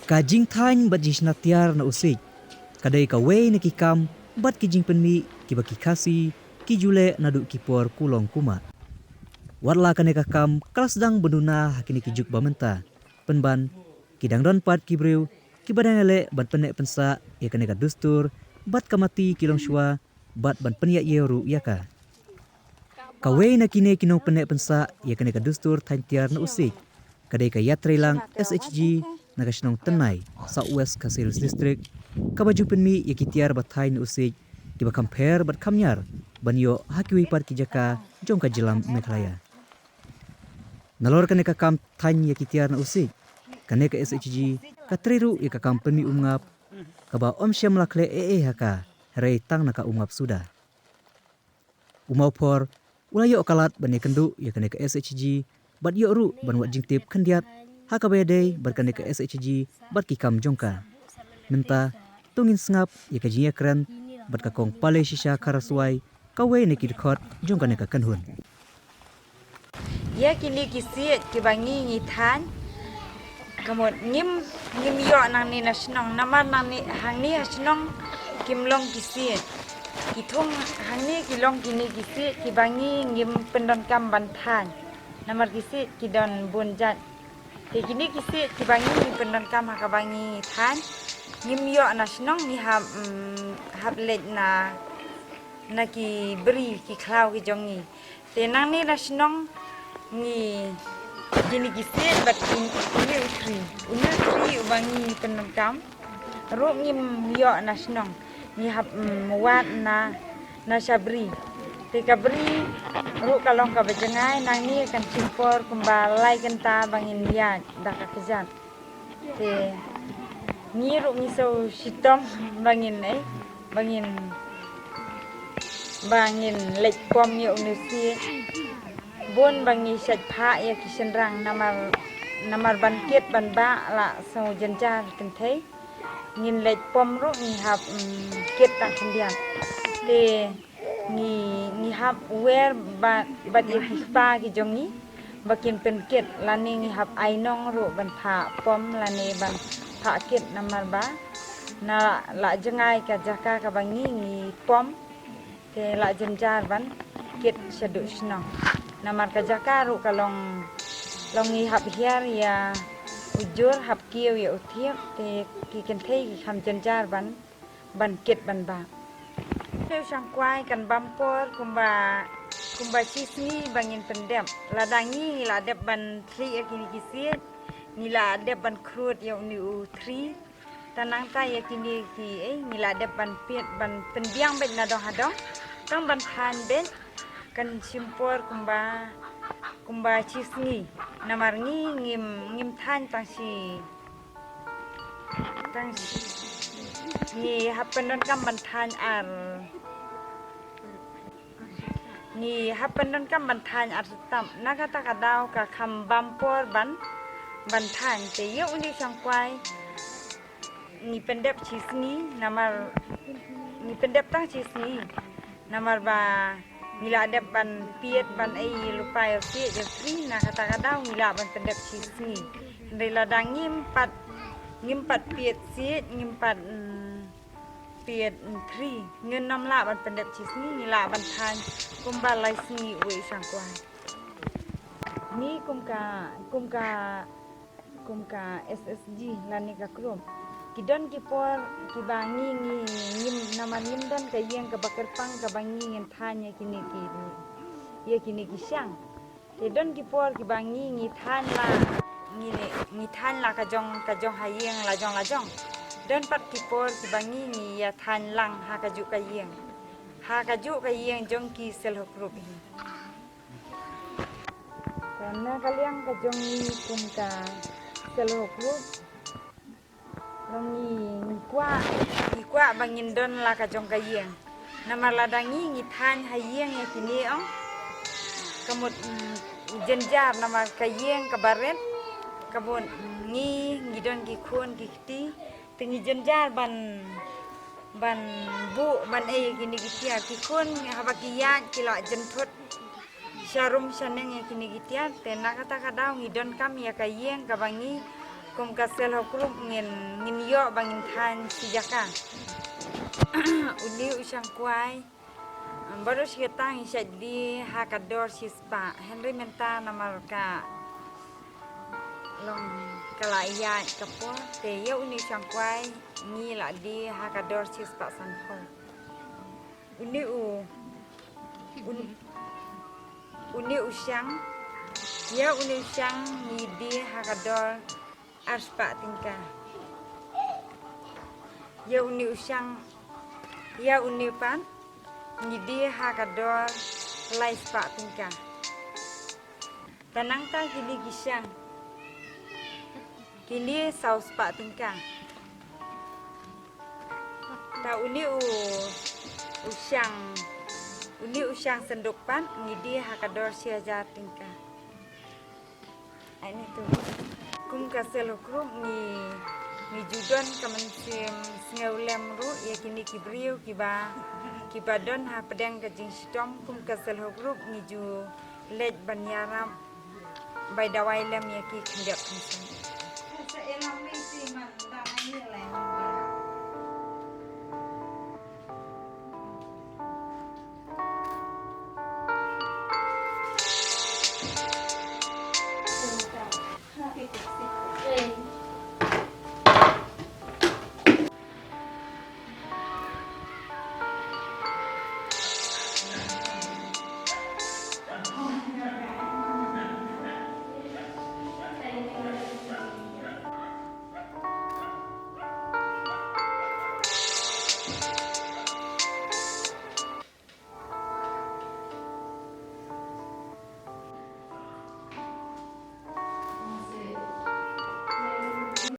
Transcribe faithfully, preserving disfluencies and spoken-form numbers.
Ka jingthaiñ bad jingshna tiar na u siej ka dei kawei na ki kam bad ki jingpynmih kiba ki Khasi ki ju leh naduh ki por kulong kumah. Wat la kane ka kam ka la sdang ban duna ha kine ki juk ba mynta, pynban ki dang don pat ki briew kiba dang ïaleh ban pynneh pynsah ïa kane ka dustur bad ka mati ki longshuwa bad ban pynïaid ïew ruh ïa ka. Kawei na kine ki nongpynneh pynsah ïa kane ka dustur thaiñ tiar na u siej ka dei ka Ïatreilang S H G na ka shnong Tynai, South West Khasi Hills District, kaba ju pynmih ïa ki tiar ba thaiñ na u siej kiba kham pher bad kham ñiar ban ïoh ha kiwei pat ki jaka jong ka jylla Meghalaya. Nalor kane ka kam thaiñ ïa ki tiar na u siej, kane ka S H G ka trei ruh ïa ka kam pynmih umngap kaba ym shym la khleh ei ei ha ka, hynrei tang na ka umngap suda. U Mawphor u la ïoh ka lad ban ïakynduh ïa kane ka S H G bad ïoh ruh ban wad jingtip khyndiat ha kaba ïadei bad kane ka S H G bad ki kam jong ka. Mynta to ngin sngap ïa ka jingïakren bad ka Kong Pale Shisha Kharaswai, kawei na ki dkhot jong kane ka kynhun. Ïa kine ki siej kiba ngi ngi thaiñ, ka mut ngim, ngim ïoh nangne na shnong, namar nangne hangne ha shnong kim long ki siej. Ki thung hangne ki long kine ki siej kiba ngi ngim pyndonkam ban thaiñ, namar ki siej ki don bun jait. Te kine ki siej kiba ngi ngi pyndonkam ha kaba ngi thaiñ, ngim ïoh na shnong, ngi hap, mm, hap leit na, na ki bri ki khlaw ki jong ngi. Te nangne na shnong ngi, kine ki siej bad une u thri, une u thri uba ngi pyndonkam ruh ngim ïoh na shnong, ngi hap, mm, wad na, na sha bri. Te ka bri ruh ka long kaba jngai, nangne kan shim por kumba lai kynta ba ngin ïaid da ka kjat. Te ngi ruh ngi sngewshitom ba ngin, eh, ba ngin, ba ngin leit pom ïa une u siej. Bun ba ngi shait phah ïa ki shynrang, namar, namar ban kit ban bah la sngew jynjar kynthei. Ngin leit pom ruh ngi hap, mm, kit tang khyndiat. Te ngi, ngi hap wer ba, bad ïa ki kpa ki jong ngi ba kin pynkit, lane ngi hap ai nong ruh ban phah pom lane ban phah kit, namar ba na la jngai ka jaka kaba ngi ngi pom. Te la jynjar ban kit shaduh shnong, namar ka jaka ruh ka long, long ngi hap hiar ïa u jur, hap kiew ïa u thiep, te ki kynthei ki kham jynjar ban, ban kit ban bah. Te u shangkwai kan bam por kumba, kumba shi sngi ba ngin pyndep. Lada ngi ngi la dep ban thli ïa kine ki siej, ngi la dep ban khrud ïa une u thri. Te nangta ïa kine ki, eh, ngi la dep ban peit ban pynbiang beit na dong ha dong, tang ban thaiñ beit kan shim por kumba, kumba shi sngi. Namar ngi ngim, ngim thaiñ tang shi, tang shi, ngi hap pyndonkam ban thaiñ ar, ngi hap pyndonkam ban thaiñ ar step. Na kata ka daw ka kham bam por ban, ban thaiñ. Te ïa une u shangkwai ngi pyndep shi sngi, namar ngi pyndep tang shi sngi, namar ba ngi la dep ban peit ban ei lypa ïa u siej ïa u thri, na kata ka daw ngi lah ban pyndep shi sngi. Hynrei lada ngim pat, ngim pat peit siej, ngim pat, mm, peit, mm, thri, ngin nym lah ban pyndep shi sngi, ngi lah ban thaiñ kumba lai sngi, uei u shangkwai. Ngi kum ka, kum ka, kum ka S H G lane ka group, ki don ki por kiba ngi, ngi, ngim, namar ngim don ka ïing kaba kyrpang kaba ngi ngin thaiñ ïa kine ki, ïa kine ki shang. Te don ki por kiba ngi ngi thaiñ la, ngi, ngi thaiñ la ka jong, ka jong ha ïing la jong la jong. Don pat ki por kiba ngi ngi ïa thaiñ lang ha kajuh ka ïing, ha kajuh ka ïing jong ki self help group hi. Te na ka liang ka jong ngi kum ka self help group, long ngi, ngi kwah, ngi kwah ba ngin don la ka jong ka ïing. Namar lada ngi ngi thaiñ ha ïing ïa kine ong, ka mut, mm, jynjar, namar ka ïing kaba rit, ka mut, mm, ngi, ngi don ki khun ki kti, te ngi jynjar ban, ban buh ban ei ïa kine ki tiar. Ki khun haba ki ïaid ki la jynthut sharum shaneng ïa kine ki tiar. Te na kata ka daw ngi donkam ïa ka ïing kaba ngi Kum ka self help group ngin, ngin ïoh ba ngin thaw shi jaka. Une u shangkwai, baroh shi katta ngi shait die ha ka dor shispah. Hynrei mynta namar ka long ka la ïaid ka por, te ïa une u shangkwai ngi la die ha ka dor shispah sanphew. Une u, un-, une u shang, ïa une u shang ngi die ha ka dor arspah tyngka. Ïa une u shang, ïa une pat ngi die ha ka dor laispah tyngka. Te nangta kine ki shang, kine sawspah tyngka. Te une u, u shang, une u shang synduk pat ngi die ha ka dor shi hajar tyngka. Ai ni tu. Kum ka self help group ngi, ngi ju don ka mynsiem sngewlem ruh ïa kine ki briew kiba, kiba don hapdeng ka jingshitom. Kum ka self help group ngi ju leit ban ïarap, bai dawai lem ïa ki khyndiat khynsan.